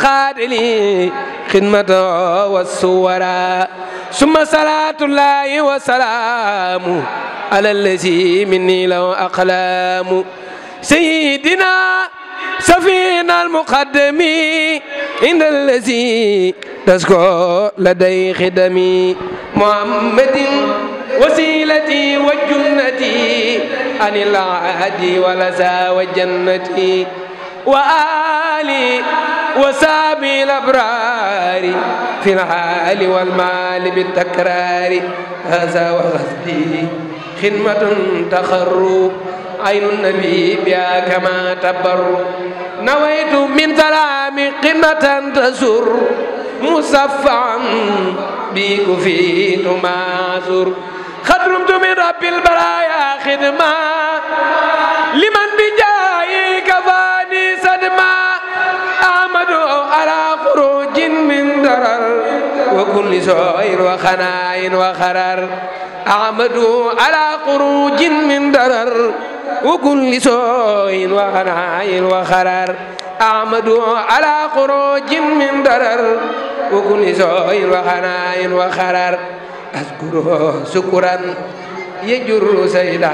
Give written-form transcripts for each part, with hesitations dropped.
خادلي خدمته والصورا ثم صلاة الله وسلام على الذي مني له أقلام سيدنا سفينا المقدم عند الذي تسكو لدي خدمي محمد وسيلتي وجنتي عن العهد ولسى وجنتي وآلي وسابي الأبرار في الحال والمال بالتكرار هذا وغزبي خدمة تخر عين النبي بها كما تبر نويت من ظلام قمة تسر مصفعا بك فيت معذور خدمت من رب البرايا خدمة لمن بجاي كفاني صدمة أحمد على خروج من درر وكل سائر وخناء وخرر أحمد على خروج من درر وكل سائر وخناء وخرر أحمد على خروج من درر وكل سائر وخناء وخرر أذكره شكرا يجر سيدا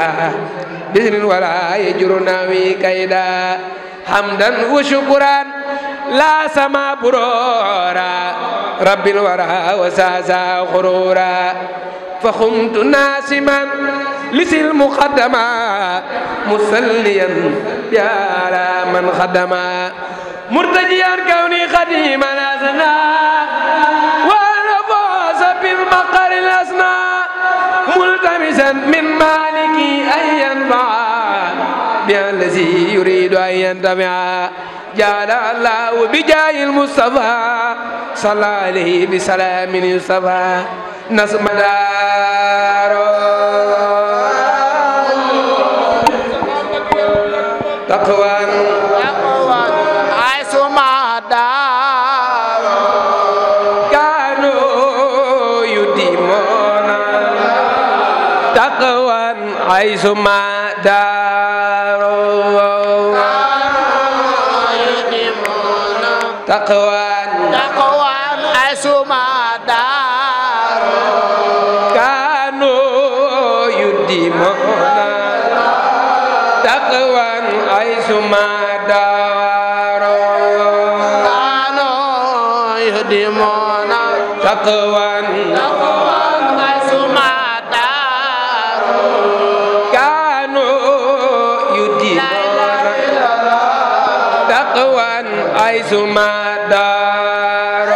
بسر ولا يجر ناوي كيدا حمدا وشكرا لا سما برورا رب الورى وساسا خرورا فخمت ناسما لسي المقدما مسليا على من خدما مرتجيا كوني خديما أسنا وأنا فاز بالمقر الأسنى ملتمسا من مالكي أن ينفع بالذي يريد أن ينتفع جعل الله بجاه المصطفى صلى عليه بسلام يصطفى نسم دار تقوى عيس ما دار كانوا يديمون تقوى عيس ما دار تقوى عيس ما دار كانوا يديمون تقوى عيس ما دار كانوا يديمون تقوى عيس ما دار كانوا يديمون تقوى عيس ما دار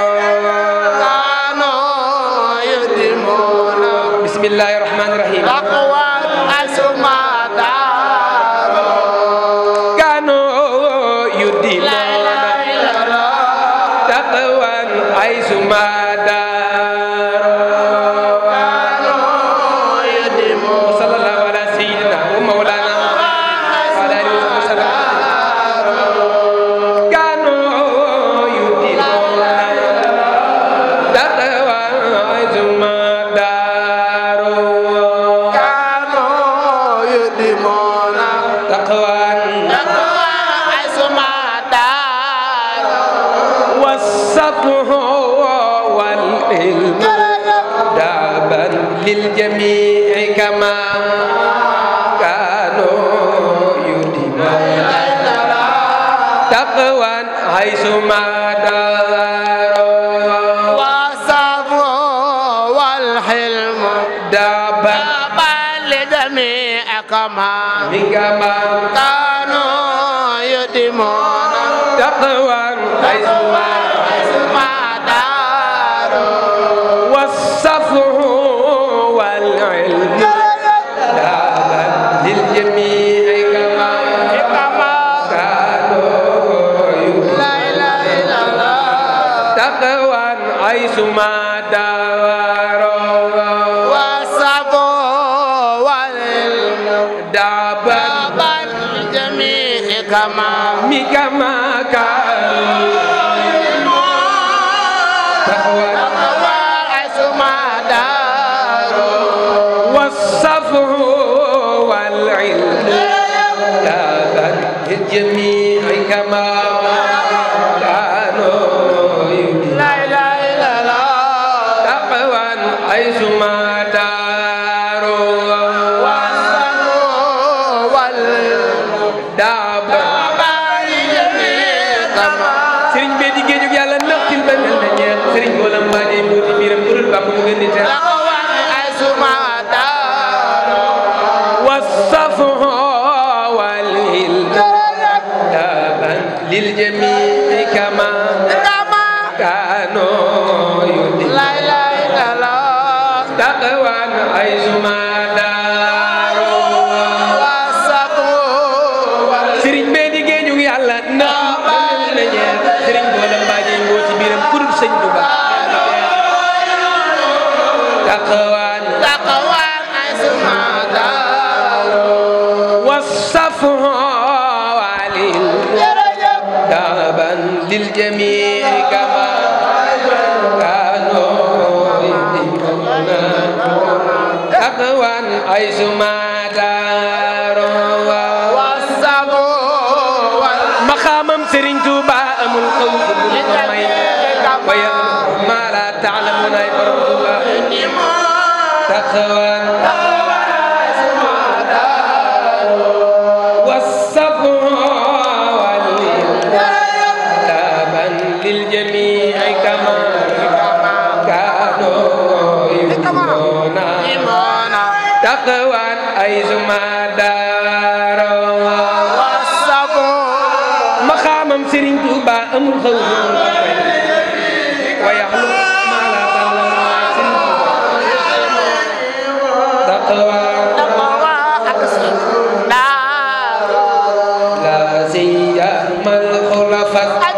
كانوا يديمون بسم الله الرحمن الرحيم تقوى عيس ما دار كانوا يديمون تقوى عيس ما دار كانوا يديمون صلى الله على سيدنا ومولانا وعلى آله وسلم كانوا يديمون تقوى عيس ما دار كانوا يديمون تقوى عيس ما دار والصفح والعلم دابا للجميع كما كانوا يديمون تقوى عيس ما دار والصفح والحلم دابا للجميع كما كانوا يديمون تقوى عيس ما دار والصفح والعلم دابا للجميع كما كانوا يديمون تقوى عيس ما دار والصفح والعلم دابا للجميع كما كانوا تقوى عيس ما دار والصفح والعلم دابا للجميع كما كانوا للجميع كما كانوا يديمون تقوى حيثما داروا والصبو مقامم سرين توبا أمul خوف بالمي ويأمر ما لا تعلمون يبرد الله تقوى للجميع كما كانوا يؤمنون تقوى أيزما داروا والصبر مقامم سرين توبا أمر خوف ويخلق ما لا تعلمون تقوى لا سيما الخلفاء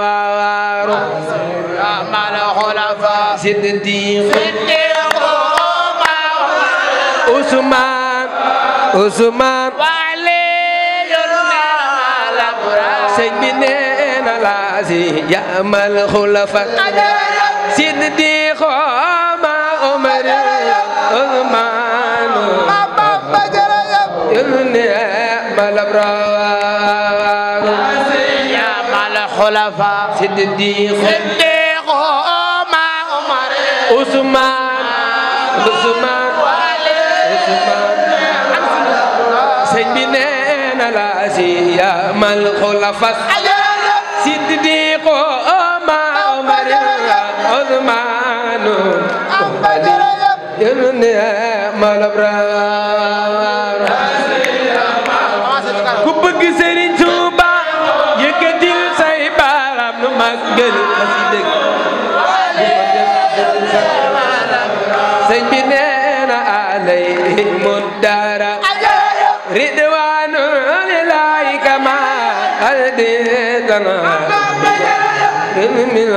الأبرار مع الخلفاء صديق عثمان وعلي سيدنا العزيز يا مع الخلفاء صديق مع عمر عثمان مع الأبرار خلفاء صديق مع عمر عثمان سيدنا العزيز يا مع الخلفاء صديق مع عمر عثمان مع الأبرار ku bëgg Serigne Touba yëkkatil say baaraam nu màggal xasida sëñ bi nee na alayhimu dara ridwaanu lillahi kama alditana min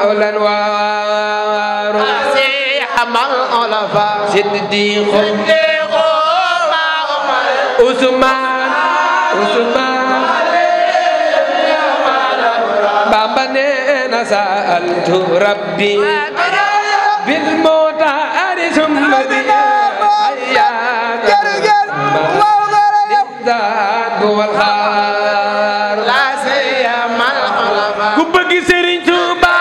awlan waaru sihamal olafa siddiqu Usman Bamba neena sa'altu rabbi bil muta'ari summa bi ayyaat wal khar la sayyamal khulafa ku bëgg Serigne Touba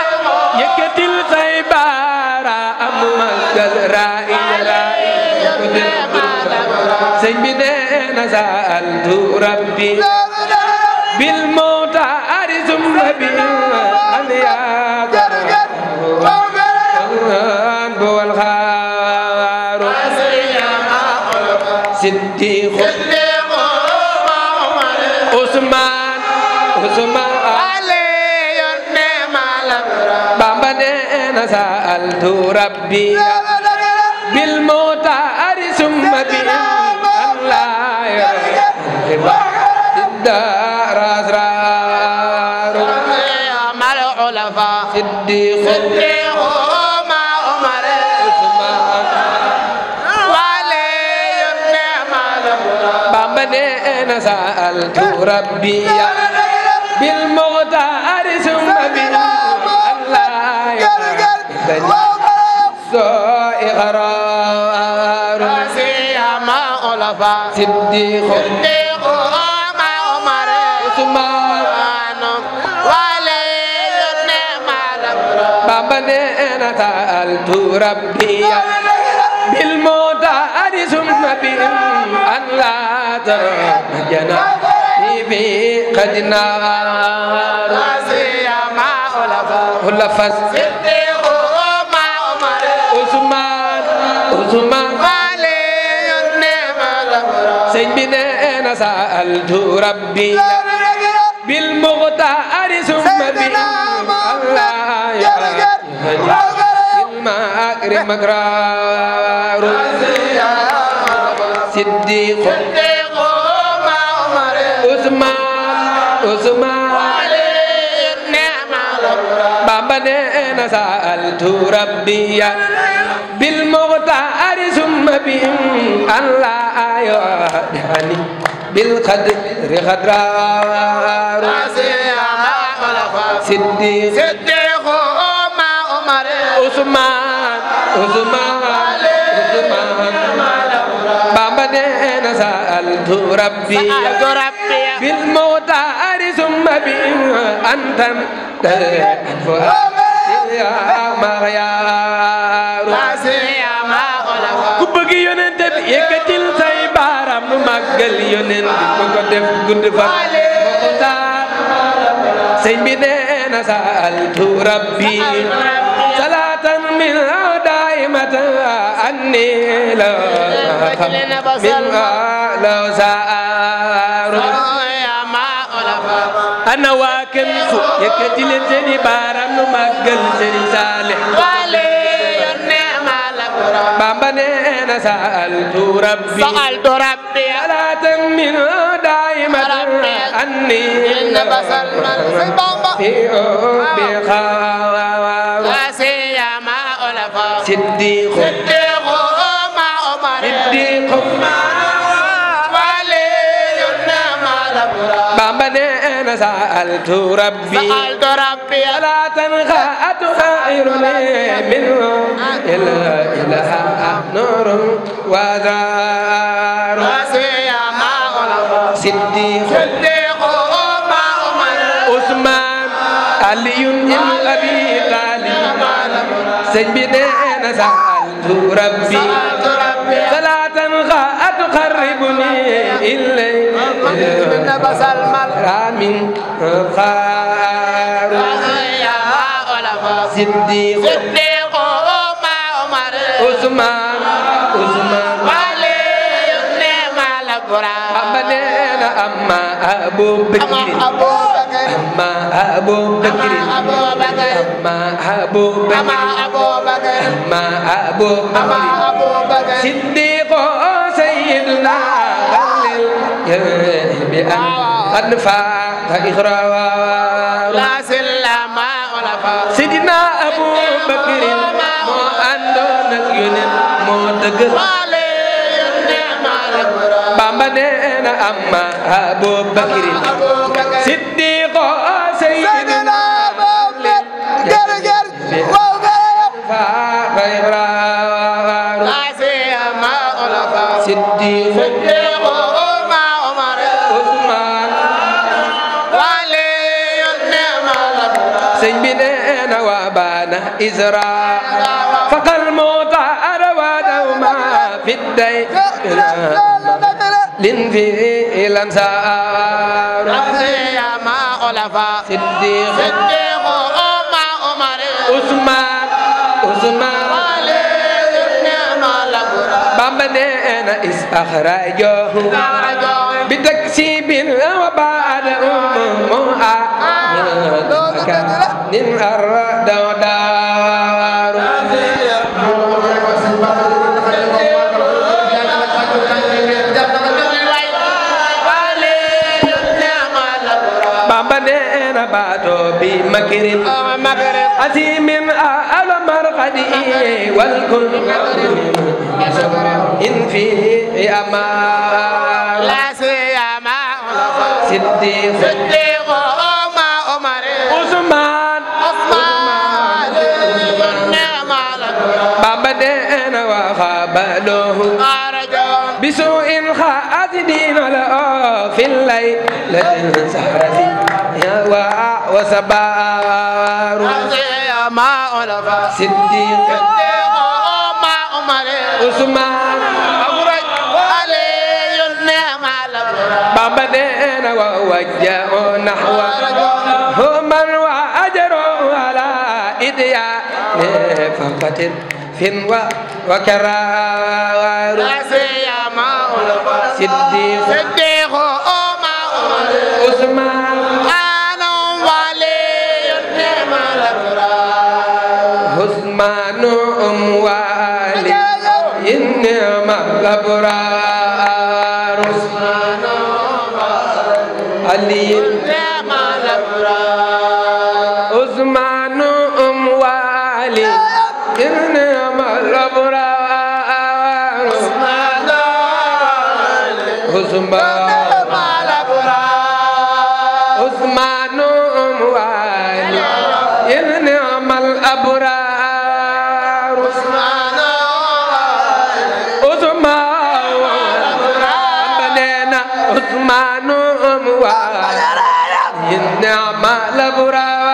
yëkkatil say baara am magal ra'iya sëñ bi neena sa'altu rabbi bil muta'ari summa bi ayyaat wal khar siddiq Usman Bamba neena sa'altu rabbi bil muta'ari summa bi Allah ya dar asrar mal ulafa siddiq ma umar Usman wali ni'mal Bamba neena sa'altu rabbi bil muta'ari summa bi Allah ya إغرار سيما ألفا صديق ما عمر عثمان ولي النعمة بابا نينا سألت ربي بالمتعر ثم بهم أن لا ترجنا في قد نار سيما ألفا صديق Usman sëñ bi neena sa'altu rabbi bil muqta'ari summa bi Allah ya ilma akrim akraru siddiq Usman Bamba neena sa'altu rabbi بالمختار ثم بهم أن لا يهدعني بالقدر غدرار صديق ما عمر عثمان بابا دين سألت ربي بالمختار ثم بهم أنت يا مغيار ku bëgg yonent bi yëkkatil say baaram nu màggal yonent bi ku ko def gudd fan muxtaar sëñ bi nee na saaltu rabbi salaatan min daimatan anni la xam min la saaru ana waa kenn fu yëkkatil seeni baaram nu màggal Sëriñ Saalix Bamba neena sa'altu rabbi salatan min daimatan anni basal man Bamba fi bi khawa wasiyama ulafa siddiq ma umar siddiq wali yunma labra Bamba neena sa'altu rabbi salatan kha'atu khairuni min ilaha نور وذار صديق ما عمر عثمان علي بن ابي طالب سيدنا سألت ربي صلاة تقربني اليه من بصل من خار صديق عثمان والي نعم الابرار Bamba neena amma Abu Bakr amma Abu Bakr amma Abu Bakr Siddiq sayyiduna Khalil bi an qad fa'a ikhrar la sallama Sidina Abu Bakr moo àndoon ak Yonent moo dëgg Bamba neena amma Abu Bakr Siddiq sayyidina gargar wa fa ikhrar asiyama ulafa Siddiq ma Umar Uthman wali yunma sëñ bi neena wa bana Isra faqal mota arwadawma fi day لنفي الأنصار يا ما خلفا صديق ما عمر عثمان Bamba neena is أخرجه بتكسيب وبعد مؤا من أرد ودار Bamba neena bato bi makirin asimin al marqadi wal kun in fi amar la siyama Siddiq ma Umar Uthman Bamba neena wa khabaluhu bisu'in kha'adin la fil laylatin sahrati وسبار ما ألفا صديق ما عمر عثمان علي النعم Bamba neena ووجه نحو من وأجر على إديا فقط فين وكرار ما ألفا صديق ما عمر عثمان عثمان والي إنما الأبرار عثمان علي إنما الأبرار عثمان والي إنما الأبرار عثمان والي نعم الأبرار عثمان والي نعم الأبرار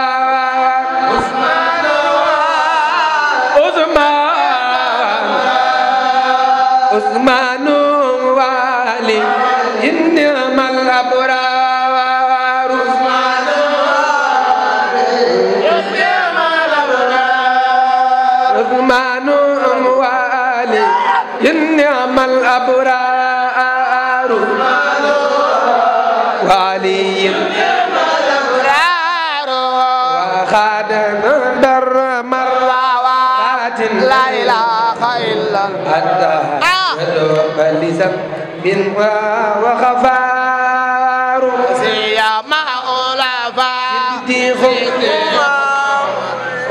عثمان والي نعم الأبرار عثمان والي نعم الأبرار والي وخادنا در مرات لا إله إلا الله بلسان بن وغفار سيما أولافا صديق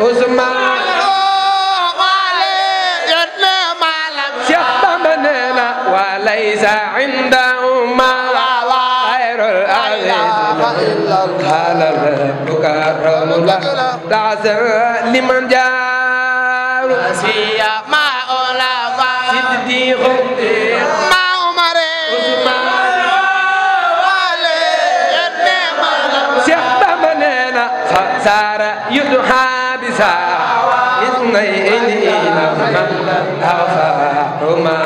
عثمان وليس عندهما غير العزيز قال ربك رب دعس لمن جار سيما أولافا صديق ما عمر شيخ بمننا فصار يدحى بساعة اثنين لما أخاهما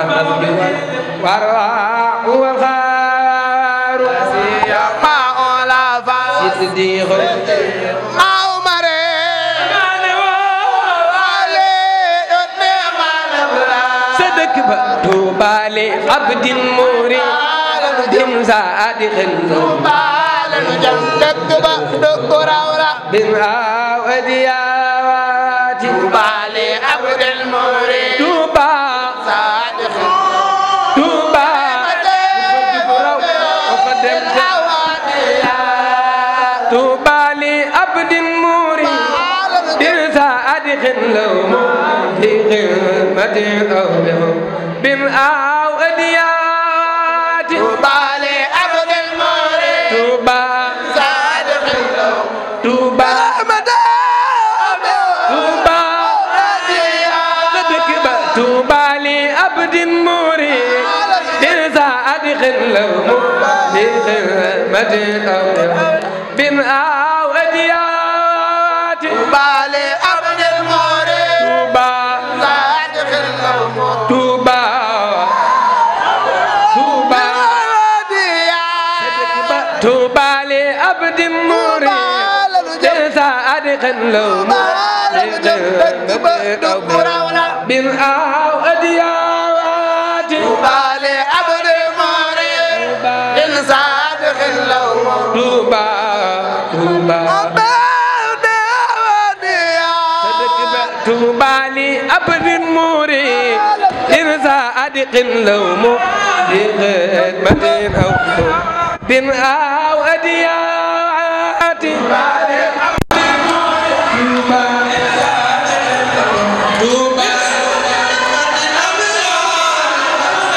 والرواح والخار سيما أولافا صديق ما عمر صدق بطوبى عبد مريد صادق بن أوديات بالي عبد المريد توبى صادق توبى توبى لعبد مريد صادق لهم في خدمة أو بن أوديات بالي عبد المريد توبى صادق توبى توبى لعبد مريد صادق لهم في خدمة أو بن أوديات بالي عبد المريد توبى صادق توبى توبى توبى لعبد مريد صادق لهم بن أوديات بالي عبد المريد صادق توبى توبى توبى لعبد مريد صادق لهم بخدمة أو بن أوديات